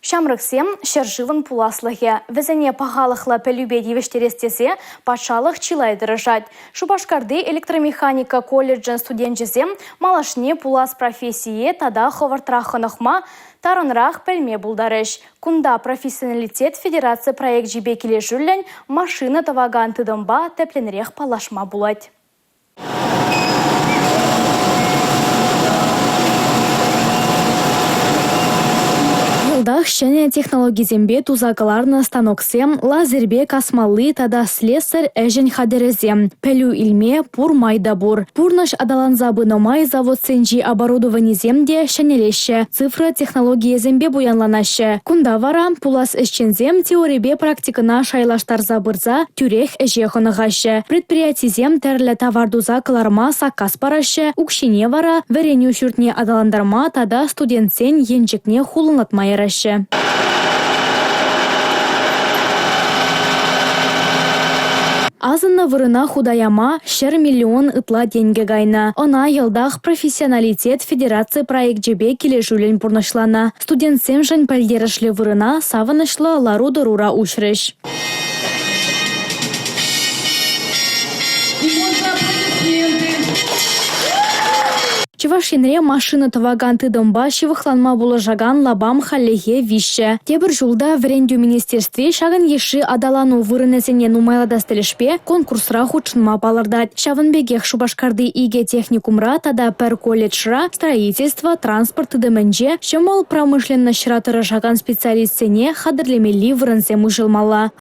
Ҫамрӑксем – ҫӗршывӑн пуласлӑхӗ. Вӗсене пахалӑхлӑ пӗлӳпе тивӗҫтерес тесе патшалӑх чылай тӑрӑшать. Шупашкарти электромеханика колледжӗн студенчӗсем малашне пулас профессие тата хӑвӑртрах хӑнӑхма, тарӑнрах пӗлме пултарӗҫ. Кунта «Профессионалитет» федераци проекчӗпе килӗшӳллӗн машина тӑвакан тытӑмпа тӗплӗнрех паллашма пулать. Йӑлтах ҫӗнӗ технологисемпе туса кӑларнӑ станоксем, лазерпе касмалли тата слесарь ӗҫӗн хатӗрӗсем. Пӗлӳ илме пур май та пур. Пурнӑҫ аталанса пынӑ май заводсенчи оборудованисем те ҫӗнелеҫҫӗ, цифра технологийӗсемпе пуянланаҫҫӗ. Кунта вара пулас ӗҫченсем теорипе практикӑна шайлаштарса пырса тӳрех ӗҫе хӑнӑхаҫҫӗ. Предприятисем тӗрлӗ тавар туса кӑларма саккас параҫҫӗ, укҫине вара вӗренӳ ҫуртне аталантарма тата студентсен енчӗкне хулӑнлатма яраҫҫӗ. Асӑннӑ вырӑна хута яма 100 миллион ытла тенкӗ кайнӑ. Ӑна йӑлтах «Профессионалитет» федераци проекчӗпе килӗшӳллӗн пурнӑҫланӑ. Студентсемшӗн пӗлтерӗшлӗ вырӑна савӑнӑҫлӑ лару-тӑрура уҫрӗҫ. Чӑваш Енре машина тӑвакан тытӑмпа ҫывӑхланма пулӑшакан лапам хальлӗхе виҫҫӗ. Тепӗр ҫул та Вӗрентӳ министерстви ҫакӑн йышши аталану вырӑнӗсене нумайлатас тӗлӗшпе конкурсра хутшӑнма палӑртать. Ҫавӑн пекех Шупашкарти икӗ техникумра тата пӗр колледжра строительство, транспорт тытӑмӗнче, ҫӑмӑл промышленноҫра тӑрӑшакан специалистсене хатӗрлемелли вырӑнсем уҫӑлмалла.